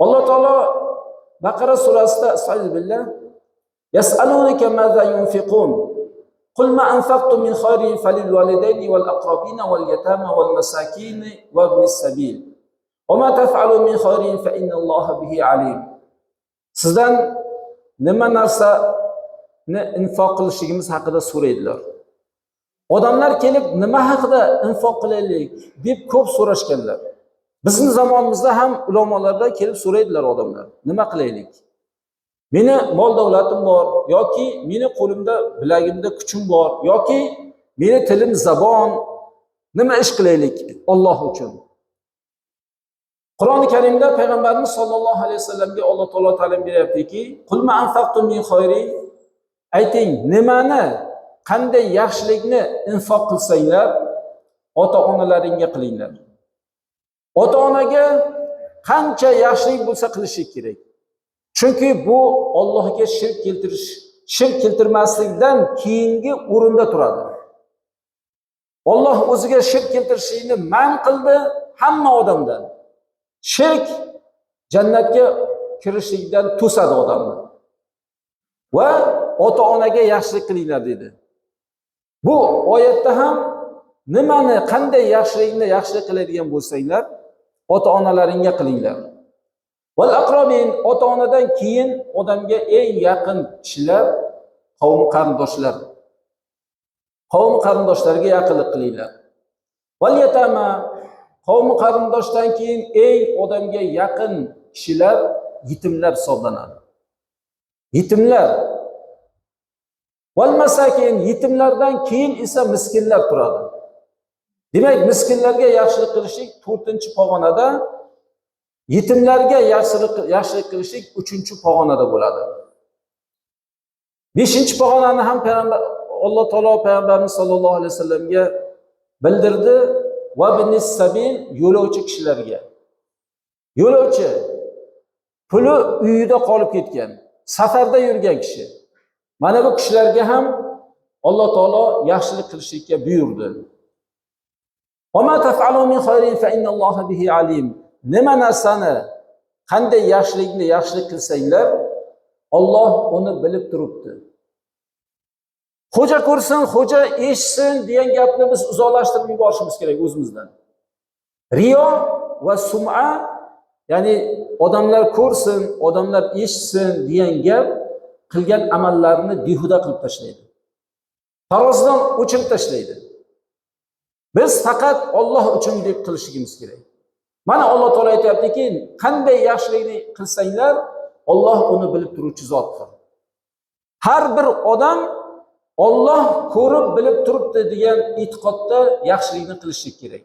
Alloh taolo Baqara surasida billah yas'alunaka maza yunfiqun qul ma anfaqtum min khayrin falil validayni val aqrabina val yatama val masakin va ibnis sabil va ma taf'alu min khayrin fa innalloha bihi alim. Sizdan nima narsani infoq qilishligimiz haqida so'raydilar. Odamlar kelib nima haqida infoq qilaylik deb ko'p so'rashganlar. Bizning zamonimizda ham ulamolardan kelib so'raydilar odamlar. Nima qilaylik? Meni mol davlatim bor yoki meni qo'limda, bilagimda kuchim bor yoki meni tilim zabon, nima ish qilaylik Alloh uchun? Qur'oni Karimda payg'ambarimiz sollallohu alayhi vasallamga Alloh taolo ta'lim beryaptiki, qul ma anfaqtum min khayrin, ayting, nimani, qanday yaxshilikni infoq qilsanglar, ota-onalaringga qilinglar. Ota-onaga qancha yaxshilik bo'lsa qilishi kerak. Chunki bu Allohga shirk keltirish, shirk keltirmaslikdan keyingi o'rinda turadi. Alloh o'ziga shirk keltirishlikni man qildi hamma odamdan. Shirk jannatga kirishlikdan to'sadi odamni. Va ota-onaga yaxshilik qilinglar dedi. Bu oyatda ham nimani, qanday yaxshilikni yaxshilik qiladigan bo'lsanglar, ota-onalaringga qilinglar. Val aqrabin, ota-onadan keyin odamga eng yaqin kishilar qavm qarindoshlar. Qavm qarindoshlarga yaqinlik qilinglar. Val yatama, qavm qarindoshdan keyin eng odamga yaqin kishilar yetimlar hisoblanadi. Yetimlar. Val masakin, yetimlardan keyin esa miskinlar turadi. Demak, miskinlarga yaxshilik qilishlik 4-pog'onada, yetimlarga yaxshilik qilishlik 3-pog'onada bo'ladi. 5-pog'onani ham payg'ambar Alloh taolo payg'ambarimiz sollallohu alayhi vasallamga bildirdi. Va ibnis sabil, yo'lovchi kishilarga. Yo'lovchi, puli uyida qolib ketgan, safarda yurgan kishi. Mana bu kishilarga ham Alloh taolo yaxshilik qilishlikka buyurdi. Va ma taf'alu min khayrin fa innalloha bihi alim. Nima narsani, qanday yaxshilikni yaxshilik qilsanglar, Alloh uni bilib turibdi. Xo'ja ko'rsin, xo'ja eshitsin degan gapni biz uzoqlashtirib yuborishimiz kerak o'zimizdan. Riyo va sum'a, ya'ni odamlar ko'rsin, odamlar eshitsin degan gap qilgan amallarni behuda qilib tashlaydi. Tarozidan o'chirib tashlaydi. Biz faqat Alloh uchun deb qilishimiz kerak. Mana Alloh taolo aytayaptiki, qanday yaxshilikni qilsanglar, Alloh uni bilib turuvchi zotdir. Har bir odam Alloh ko'rib bilib turibdi degan e'tiqodda yaxshilikni qilishi kerak.